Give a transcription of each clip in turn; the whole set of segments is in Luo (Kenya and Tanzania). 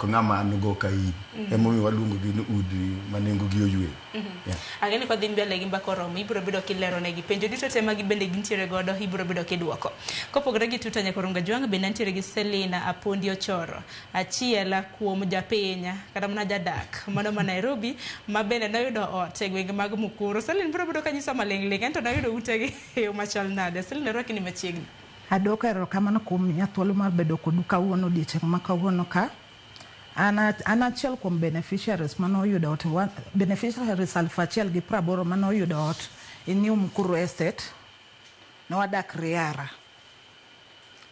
Ng'ama an go ka in. Emomiyo waluongo gi ni udi ma nengo gi oyweyo. Yeah. Ang'e ni kwadhi mbele gi mbaka oromo, ibiro bedo kilero negi penjo duto te ma bende gintiere godo, ibiro bedo kidwoko. Kopogore gi tuta Nyakoronga Jwang', bende antiere gi Selina Apondi Ochoro, achiel kuom japiny kata mana jadak mano ma Nairobi ma bende noyudo ot e gwenge mag Mukuru. Selina biro bedo kanyiso maling' ling' ento noyudo utegi e yo machal nade. Selina rwaki ni machiegni. Adwoko erokamano kuom miya thuolo mar bedo kodu kawuono odiochieng' ma kawuono ka. An, an achiel kuom beneficiaries mane oyudo ot, beneficiaries 1080 mane oyudo ot e New Mukuru Estate. Ne wadak Riara.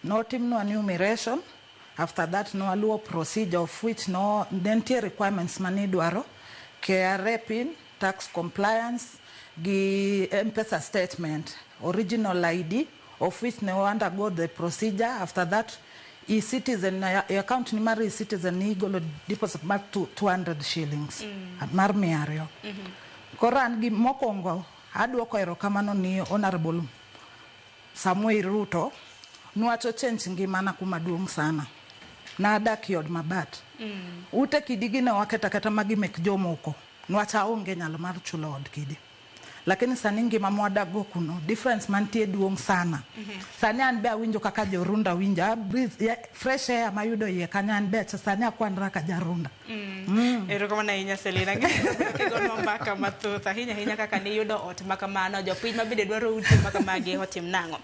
Notimnwa enumeration, after that ne waluwo procedure of which no, ne nitie requirements mane idwaro, KRA pin, tax compliance, gi M-Pesa statement, original ID, of which ne undergo the procedure. After that, e-citizen, e account ni mar e-citizen ni igolo deposit mar 200 shillings, mar 200. Koro an gi mokwongo adwoko erokamano ni Honorable Samuel Ruto niwach ochange ngimana kuma duong' sana. Nadak e od mabat. Ute kidi gi ne waketo aketa magi mek jomoko niwach aonge nyalo mar chulo od kidi. Lakini sani ngima mwadak go kuno difference mantie duong' sana. Sani an be awinjo kaka jorunda winjo. A breathe, yeah, fresh air mayudo iye kanyo an be sani akwanra ka jarunda. Erokamano ahinya Selina. Kigonwa mbaka mathoth ahinya ahinya kaka niyudo ot makamano, jopiny ma bende dwaro ute makamagi otim nang'o.